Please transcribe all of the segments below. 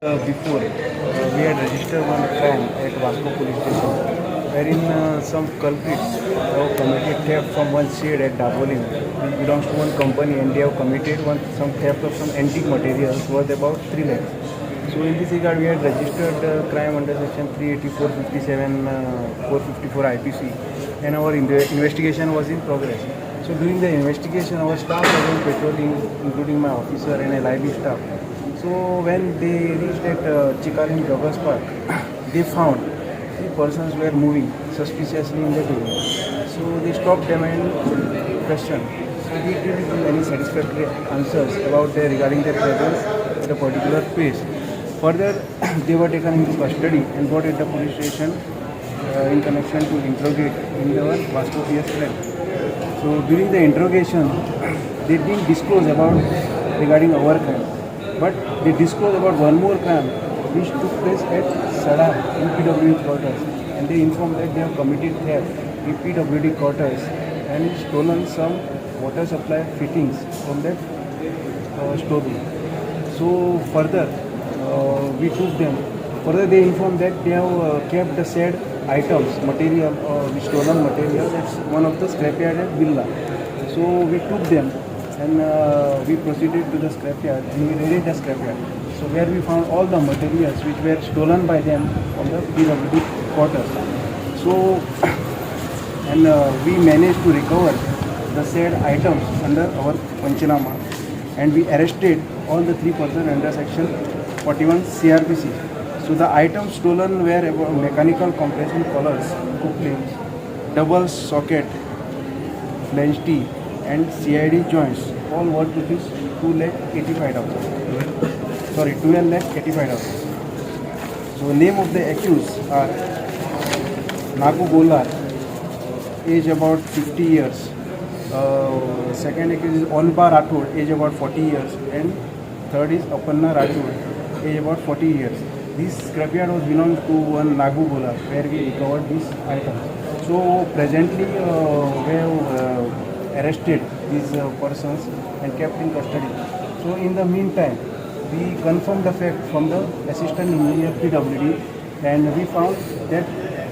Before, we had registered one crime at Vasco police station, wherein some culprits have committed theft from one shed at Dabolim, which belongs to one company, and they have committed one some theft of some antique materials worth about 3 lakhs. So in this regard, we had registered crime under section 384, 57, 454 IPC, and our investigation was in progress. So during the investigation, our staff was on patrolling, including my officer and LIB staff. So when they reached at Chicalim Joggers Park, they found three persons were moving suspiciously in that area. So they stopped them and questioned. So they didn't give any satisfactory answers about their regarding their presence at a particular place. Further, they were taken into custody and brought at the police station in connection to interrogate in the Vasco PS crime. So during the interrogation, they didn't disclose about regarding our crime, but they disclosed about one more crime which took place at Sada in PWD quarters, and they informed that they have committed theft in PWD quarters and stolen some water supply fittings from that storeroom. So further, we took them. Further, they informed that they have kept the said items, material, the stolen material, that's one of the scrapyard at Villa. So we took them and we proceeded to the scrapyard and we raided the scrapyard. So where we found all the materials which were stolen by them from the PWD quarters. So and we managed to recover the said items under our Panchnama, and we arrested all the three persons under section 41 CRPC. So the items stolen were about mechanical compression collars, couplings, double socket, flange T and CID joints, all worth rupees 2 lakh 85,000. Sorry, 12 lakh 85,000. So name of the accused are Nagu Golar, age about 50 years. Second accused is Olba Rathod, age about 40 years, and third is Aparna Rathod, age about 40 years. This scrapyard was belonged to one Nagu Golar, where we recovered these items. So presently, we have arrested these persons and kept in custody. So in the meantime, we confirmed the fact from the assistant engineer PWD, and we found that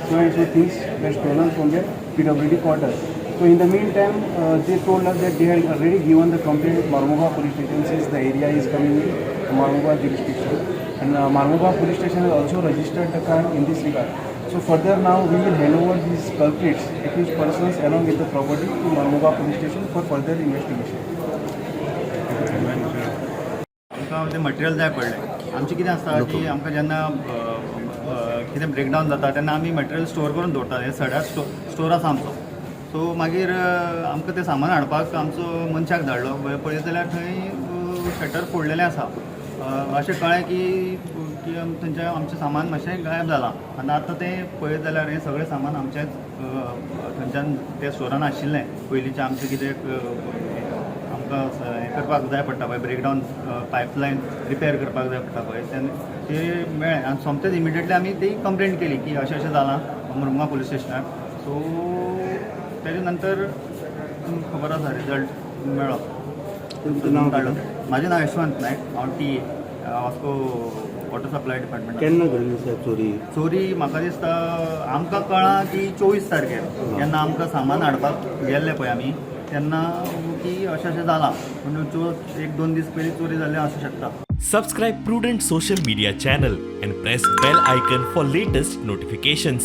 so and so things were stolen from their PWD quarters. So in the meantime, they told us that they had already given the complaint at Marmugao police station, since the area is coming in Marmugao jurisdiction. And Marmugao police station has also registered the crime in this regard. So further now we will hand over these culprits, accused persons, along with the property to Marmugao police station for further investigation. आमकां तें material जाय पडलें. आमचें कितें आसता की आमकां जेन्ना कितें ब्रेकडावन जाता तेन्ना आमी मटेरियल स्टोर करून दवरतात. हें सड्यार स्टोर आसा आमचो. सो मागीर आमकां तें सामान हाडपाक आमचो मनशाक धाडलो. पळयत जाल्यार थंय शटर फोडलेलें आसा. अशें कळ्ळें की थंयचें आमचें सामान मातशें गायब जालां आनी आतां तें पळयत जाल्यार हें सगळें सामान आमचेंच थंयच्यान त्या स्टोरान आशिल्लें. पयलींचें आमचें कितें आमकां हें करपाक जाय पडटा पळय, ब्रेकडावन पायपलायन रिपेर करपाक जाय पडटा पळय, तेन्ना ते मेळ्ळें आनी सोमतेच इमिडिएटली आमी ती कंप्लेन केली की अशें अशें जालां मुरमुगांव पुलीस स्टेशनार. सो तेजे नंतर तुमकां खबर आसा, रिजल्ट मेळ्ळो. तुमचं नाव? काडलो. म्हाजें नांव यशवंत नायक. हांव T Vasco water supply department. केन्ना घडली साहेब चोरी? चोरी म्हाका दिसता आमकां कळ्ळां की 24 तारखेर, जेन्ना आमकां सामान हाडपाक गेल्ले पळय आमी, तेन्ना की अशें अशें जालां. पूण चोर एक दोन दीस पयलीं चोरी जाल्ली आसूं शकता. Subscribe Prudent Social Media channel and press bell icon for latest notifications.